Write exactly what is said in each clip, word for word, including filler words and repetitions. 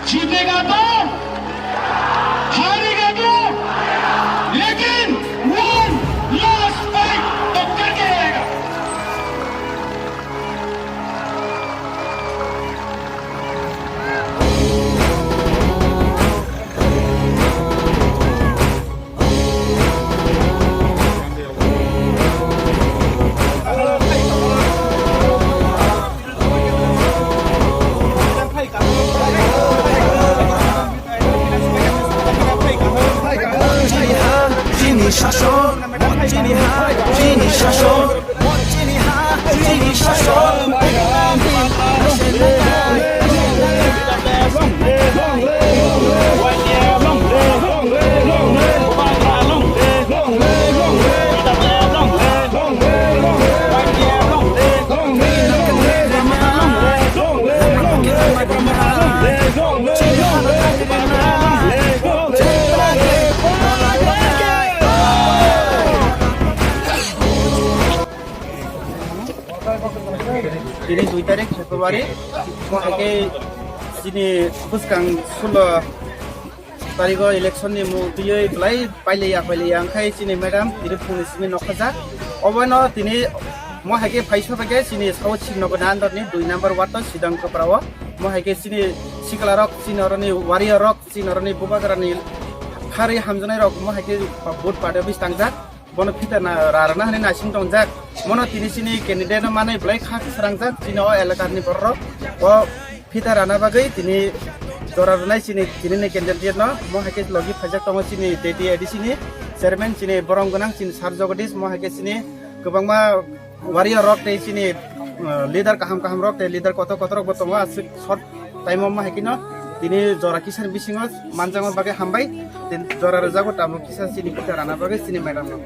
जीतेगा तो हारेगा तो, लेकिन वन लास्ट फाइट तो करके रहेगा। Chini ha, chini shason, chini ha, chini shason, chini ha, chini shason. Tini dui tarik February, mo hai khe chini bwskang sulo tarigo election ni mung twiwi belai pailaiya pailaiya, wngkhai chini madam tini phungni simi nokha jak. Obono tini mo hai khe phaiso bai khe chini South Srinagar ni under ni dui number ward o Sidang Kapra o. Mo hai khe chini sikla rok, chini oroni warrior rok, chini oroni bubagra ni kharwi hamjaknai rok mo hai khe vote pade bis tangjak. Bono phita na rarana hani naising tongjak. Mono tini chini candidate no manwi belai kha srangjak chini o elakar ni borok rok. O phita rana bagwi tini jora rwnai chini, chini ni candidate no. Mo hai khe logi phaijak tongo chini D T A D C ni chairman chini borom gwnang chini Sir Jagadish. Mo hai khe chini kwbangma warrior rok tei chini, uh, leader kaham kaham rok tei leader kotor kotor rok bo tongo. Aswk short time o mo hai khe no tini jora kisa ni bisingo manjakma bagwi hambai. Tei jora rwjago tabuk kisa chini phita rana bagwi chini madam no.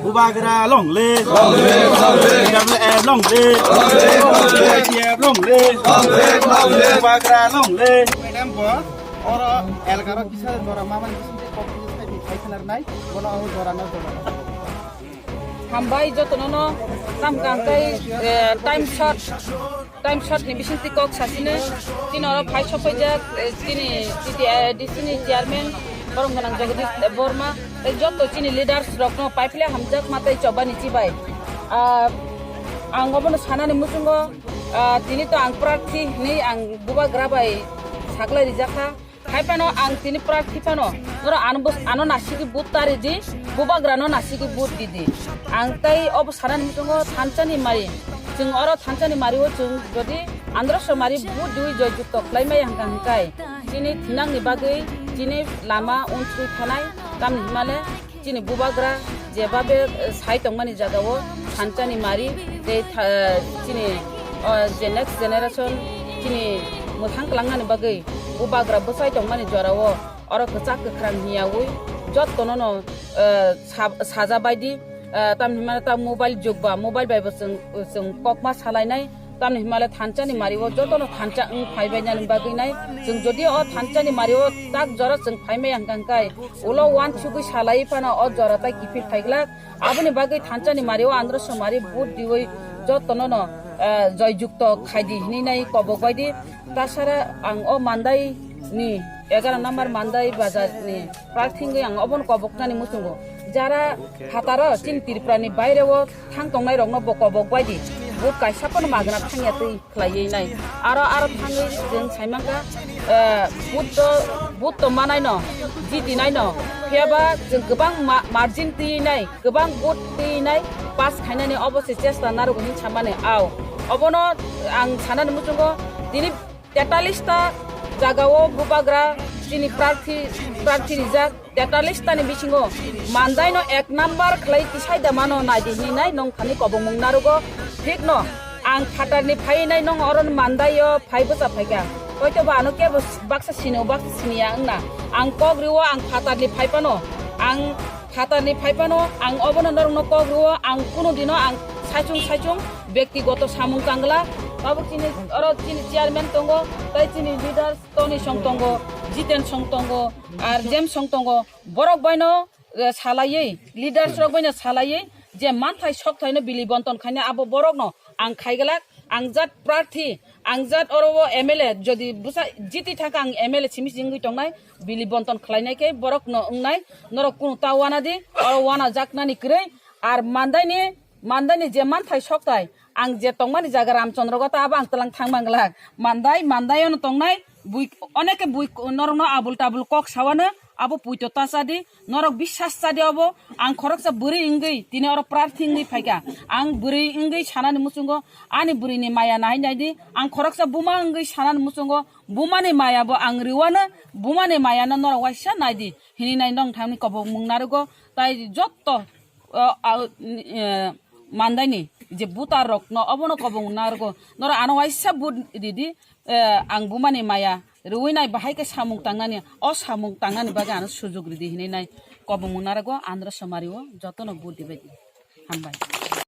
Bubagra long live. Long live, long live. Long live, long live. W F long live. W F long live. Long live, long live. Bubagra long live. Madam bo oro elgaro kisa jora mamani bisingtwi kok kisa sai bi khai khna rwnai, bono ang jora no jora. Hambai jotono no tam kang kai, eh, time short. Time short ni bisingtwi kok sasine, chini oro phai sokpaijak, eh, chini D T A D C ni chairman, borom gwnang Jagadish Debbarma, tei joto chini leaders rokno paiphle hamjak ma tei chobani chibai. Ah, ang obono sanani muchungo, ah, tini to ang prarthi hinwi ang bubagra bai saklai rijakha. Hai phano ang tini prarthi phano, norok ano bus-, ano nasiki vote ta ridi, bubagrano nasiki vote didi. Ang tei obo sanani muchungo thansani mari. Chwng oro thansani mario chwng jodi androso mari vote diwi joy jukto khlai maya hwnkha hwnkhe chini thinangni bagwi, chini lama unsui thanai, tamni hwnmale chini bubagra jebabe, eh, sai tongmani jagao thansani mari tei tha-, chini, oh, je next generation chini mwthang kwlangnani bagwi bubagra bwsai tongmani jorao oro kwchak kwkhrang hiyaui jottono no, eh, sa-, saja baidi, eh, tamni hwnmano ta mobile jug ba mobile bai bo chwng, chwng kokma salainai. Tamni hwnmale thansani mario jotono thansa wng phaibainani bagwi nai. Chwng jodi o thansani mario tak jora chwng phaimaya hwnkha hwnkhe ulo uansugwi salai phano o jora tai kiphil phaiglak. Aboni bagwi thansani mario androso mari vote diwi jotono no, eh, joy jukto khaidi hinwi nai kobok baidi. Tasara ang o Mandai ni egaroh number Mandai bazar ni prarthi wngwi ang obono koboknani muchungo. Jara phataro chini Tripura ni baire o thang tongnai rokno bo kobok baidi vote kaisa phano magna thangya twi khlaiwi nai. Aro, aro thangwi chwng sai mankha, eh, vote to, vote to manai no, jiti nai no. Phiya ba chwng kwbang ma-, margin twi nai, kwbang vote twi nai, pass khainani obo se chesta narugo hin samani ao. Obono ang sanani muchungo tini tetallis ta jagao bubagra chini prarthi, prarthi rijak. Tetallis tani bisingo Mandai no ek number khlai tisai da mano nai di hinwi nai nong thani kobongmung narugo. Thik no, ang phatar ni phai nai nong oro Mandai o phai bwsa phaikha. Hoito ba ano kebo baksa sini o baksa sini ya wngna. Ang kok riwo ang phatar ni phai phano. Ang phatar ni phai phano ang obono norok no kok riwo ang kunu dino ang saichung saichung bektigoto samung changla. Tabuk chini oro chini chairman tongo, tai chini leaders Tony song tongo, Jiten song tongo, ar James song tongo. Borok baino, eh, salaiwi, leaders rok baino salaiwi, Je manthai sokthai no bili bonton khaina abo borok no ang khaiglak, ang jat prarthi, ang jat oro o M L A jodi busa jiti thangkha ang M L A simi singwi tongnai, bili bonton khlainai khe borok no wngnai, norok kunu ta wana di, oro wana jaknani kwrwi, ar mandai ni, mandai ni je manthai sokthai, ang je tongmani jaga Ramchandra gota abo ang tlang thang manglak, mandai, mandai ono tongnai, bui, oneke bui norok no abul tabul kok sawano, abo puito ta chadi, norok biswas chadi obo, ang khoroksa bwrwi wngwi tini oro prarthi wngwi phaikha. Ang bwrwi wngwi sanani muchungo, ani bwrwini maya nai nai di, ang khoroksa buma wngwi sanani muchungo, bumani maya bo ang rwano, bumani maya no norok waisa nai di, hini nai nong thangni kobok mung narugo, tai jotto, o, a, e, mandaini je butar rok no obono kobong nargo, noro ano waisa but ridi, e, ang bumani maya rwi nai bahai khe samung tangnani, o samung tangnani bagwi ano sujuk ridi hinwi nai kobong nargo andro somari o jotono but dibai di. Hambai.